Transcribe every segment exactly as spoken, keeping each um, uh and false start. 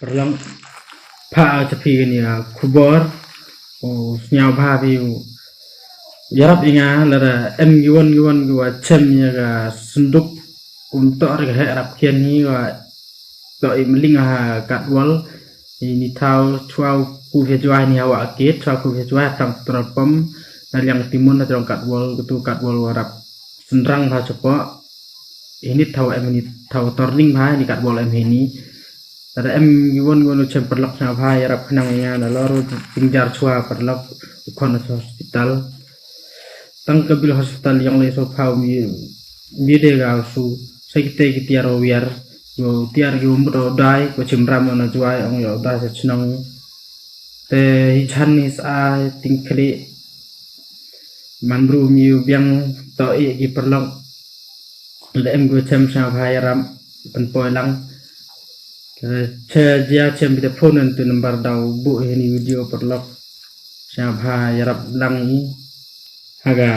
Paralok, pha cha phi kani ka khubor. U sngewbha phi u ïarap ïa nga lada em kiwon kiwon kiwa chem ïa ka synduk kum toh re ka heh rap khian hi wa toh i mling ha katwal. Ini thaw chwa ku phi chwa ni hawa kit chwa ku phi chwa tang trapam na liang timun na trong katwal kutu katwal wa rap sendrang pha chapo. Ini thaw em ini thaw turning pha ini katwal em ini. Tada em ngi won ngi won chem paralok sngewbha ïarap khnang ïa nga na lor jingjar chwa paralok u khon hospital. Tang ka bil hospital yong le so pha mi mi de ga su sai kite ki tiar o wiar yo tiar ki umut o dai ko chim ram na jwai ong yo dai sa chnong. Te hi chan ni sa ting khli man bru mi biang to i ki paralok. Le em go chem sngewbha ïarap pen poi lang. Che jia chem bita phone tu number daw bu hini video paralok. Sngewbha ïarap lang i. Haga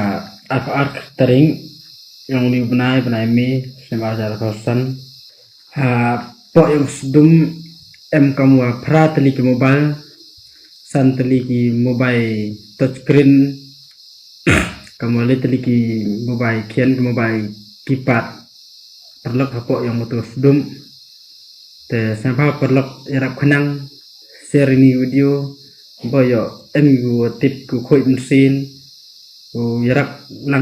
ar ar taring yong liu bnai bnai me sngewbha jar khosan. Ha po yong sdum em kamwa phra tali ki mobile. San tali ki mobile touch screen. Kamwa le tali ki mobile khian ki mobile keypad. Paralok hapo yong motor sdum. Te sngewbha paralok ïarap khnang share ini video. Bo yo em gu tip ku khoi msin. Ku ïarap lang